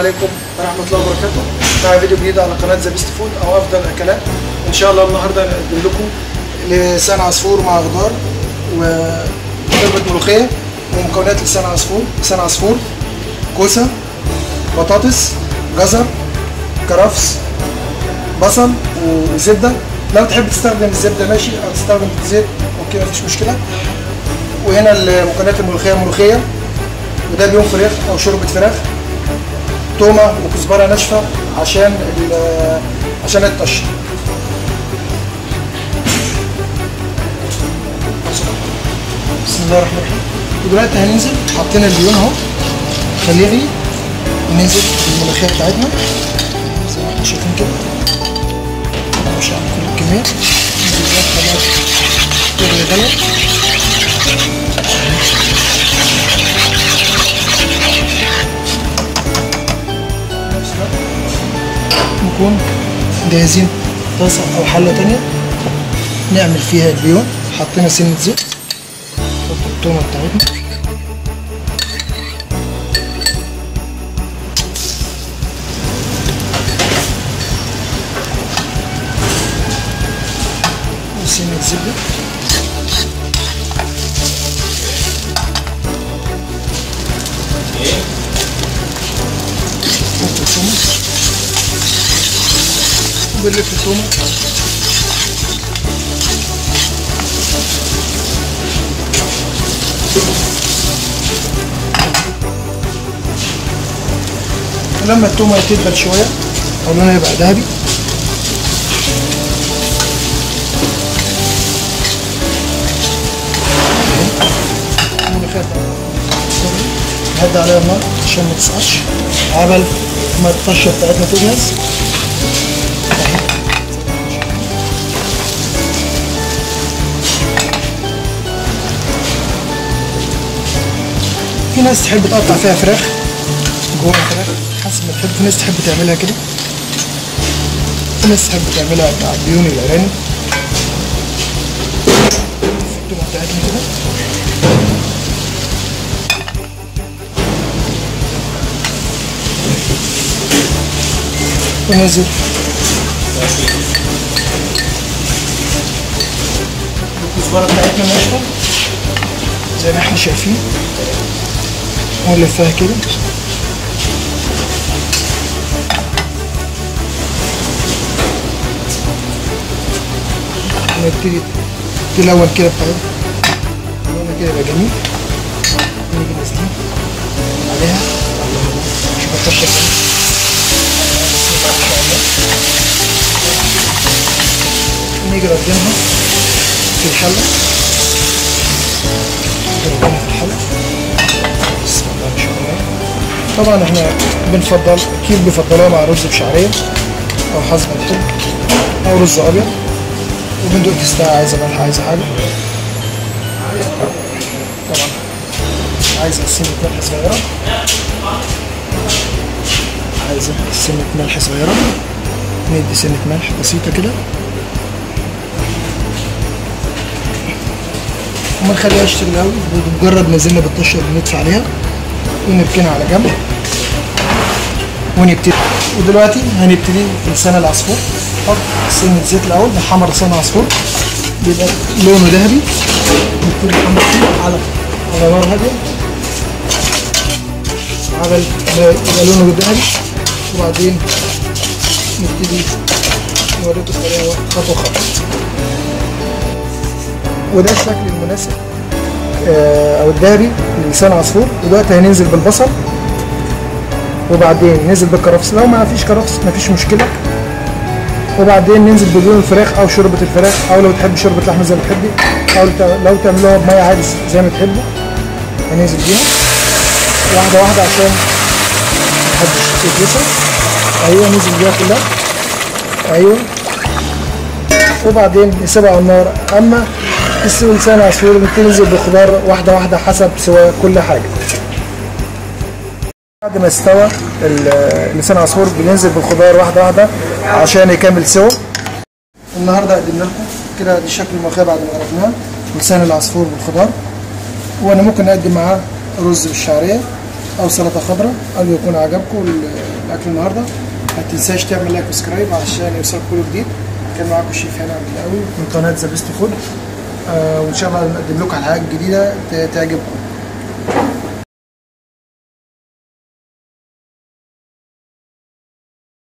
عليكم ورحمة الله وبركاته. مع فيديو جديد على قناة The Best Food أو أفضل أكلات. إن شاء الله النهاردة هنقدم لكم لسان عصفور مع خضار وشوربة ملوخية. ومكونات لسان عصفور: لسان عصفور، كوسة، بطاطس، جزر، كرفس، بصل، وزبدة. لو تحب تستخدم الزبدة ماشي، أو تستخدم زيت okay مفيش مشكلة. وهنا المكونات الملوخية، ملوخية، وده بيوم فراخ أو شوربة فراخ، تومة وكزبرة ناشفة عشان الطش. بسم الله الرحمن الرحيم. ودلوقتي هننزل، حطينا البيون اهو، خليه يغلي، وننزل بالملوخية بتاعتنا زي ما احنا شايفين كده. انا مش هعمل كل الكمية، ننزل بيها خلاص تغلي غلوة. نكون جاهزين طاسة أو حلة تانية نعمل فيها البيون. حطينا سنة زيت، نحط التومة بتاعتنا، وسنة زبدة، نحط التومة وبنلف التومة. ولما التومة تدبل شوية أو لونها يبقى ذهبي، الملوخية نهدي عليها النار عشان ما تسقطش عبل ما الطشة بتاعتنا تجهز. في ناس تحب تقطع فيها فراخ جوه فراخ حسب ما تحب، في ناس تحب تعملها كده، في ناس تحب تعملها مع البيون الارانب. التومه بتاعتنا كده، وننزل الكزبره بتاعتنا ناشفة زي ما احنا شايفين، ونلفها كده. ونبتدي تلون كده بتاعتنا، لونها كده يبقى جميل. ونيجي نازلين عليها، شوف الطشه كده بسم الله ما شاء الله. ونيجي ردينها في الحلة، ردينها في الحلة بسم الله ما شاء الله. طبعا احنا بنفضل اكيد بيفضلوها مع رز بشعريه او حسب ما تحب، او رز ابيض. وبندق تستها، عايزه ملح، عايزه حاجة، طبعا عايزه سنة ملح صغيرة، عايزه سنة ملح صغيرة، ندي سنة ملح بسيطة كده، وما نخليهاش تغلي قوي. بمجرد نزلنا بالطشه بندفع عليها ونركنها على جنب ونبتدي. ودلوقتي هنبتدي في لسان العصفور. نحط سنة زيت الأول، نحمر لسان العصفور بيبقى لونه ذهبي، نبتدي نحمر فيه على نار هادية عبل ما يبقى لونه ذهبي، وبعدين نبتدي نوريكم الطريقة خطوة خطوة. وده الشكل المناسب أو الذهبي للسان عصفور. ودلوقتي هننزل بالبصل، وبعدين ننزل بالكرفس، لو ما فيش كرفس ما فيش مشكلة، وبعدين ننزل بدون الفراخ او شوربة الفراخ، او لو تحب شوربة لحمه زي ما تحبي، او لو تعملوها بميه عادي زي ما تحبوا. هننزل بيها واحدة واحدة عشان محدش يتلسع. ايوه ننزل بيها كلها، ايوه، وبعدين نسيبها على النار. اما تستوي لسان عصفور بتنزل بالخضار واحدة واحدة حسب سواء كل حاجة. بعد ما استوى لسان عصفور بننزل بالخضار واحدة واحدة عشان يكمل سوا. النهارده قدمنا لكم كده دي شكل الملوخية بعد ما عرفناها، لسان العصفور بالخضار. وانا ممكن اقدم معاه رز بالشعريه او سلطة خضراء. ارجو يكون عجبكم الاكل النهارده. ما تنساش تعمل like و subscribe عشان يوصلك كل جديد. كان معاكم الشيف هاني عبد القوي من قناة The Best Food، وان شاء الله نقدم لكم حلقات جديدة تعجبكم.